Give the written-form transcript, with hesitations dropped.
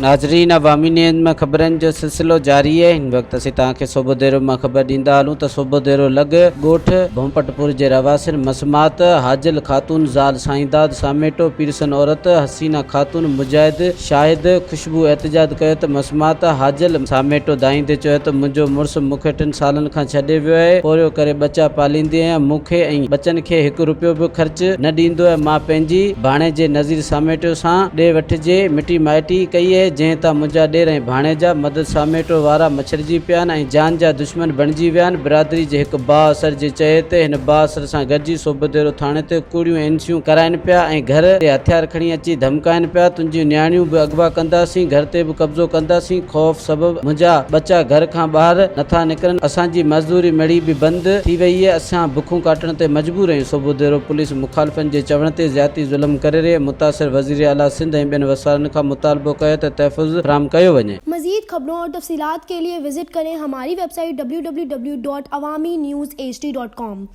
ناظرين عوامي نيوز ۾ خبرن جو سلسلو جاري آهي هن وقت اسين توهان کي صوڀوديرو مان خبر ڏيندا هلون ته صوڀوديرو لڳ ڳوٺ ڀونپٽپور جي رهواسين مسمات حاجل خاتون زال سائينداد ساميٽو پيرسن عورت حسينه خاتون مجاهد شاهد خوشبو احتجاج ڪيو ته مسمات حاجل ساميٽو دانهيندي چيو ته منهنجو مڙس مون کي ٽن سالن کان ڇڏي ويو آهي، پورهيو ڪري ٻچا پاليندي آهيان، مون کي ۽ ٻچن کي هڪ رپيو به خرچ نه ڏيندو آهي، مان پنهنجي ڀاڻيجي نذير ساميٽو سان ڏي وٺ جي مٽي مائٽي ڪئي آهي، جنهن تان منهنجا ڏير ۽ ڀاڻيجا مدد ساميٽو وارا مڇرجي پيا آهن ۽ جان جا دشمن بڻجي ويا آهن، برادري جي هڪ بااثر جي چئي تي هن بااثر سان گڏجي صوڀوديرو ٿاڻي تي ڪوڙيون اينسيون ڪرائين پيا ۽ گهر تي هٿيار کڻي اچي ڌمڪائين پيا، تنهنجيون نياڻيون به اغوا ڪنداسين، گهر تي به قبضو ڪنداسين، خوف سبب منهنجا ٻچا گهر کان ٻاهر نٿا نڪرن، اسان جي مزدوري مڙئي به بند ٿي وئي آهي، اسان بکون ڪاٽڻ تي مجبور آهيون، صوڀوديرو پوليس مخالفن جي چوڻ تي زيادتي ظلم ڪري رهي آهي، متاثر وزير اعليٰ سنڌ ۽ ٻين وسارن کان مطالبو ڪيو ته تحفظ فراهم ڪيو وڃي. مزيد خبرون اور تفصيلات کے لئے وزٽ ڪرين ھماري web site www.awamiNewsHD.com.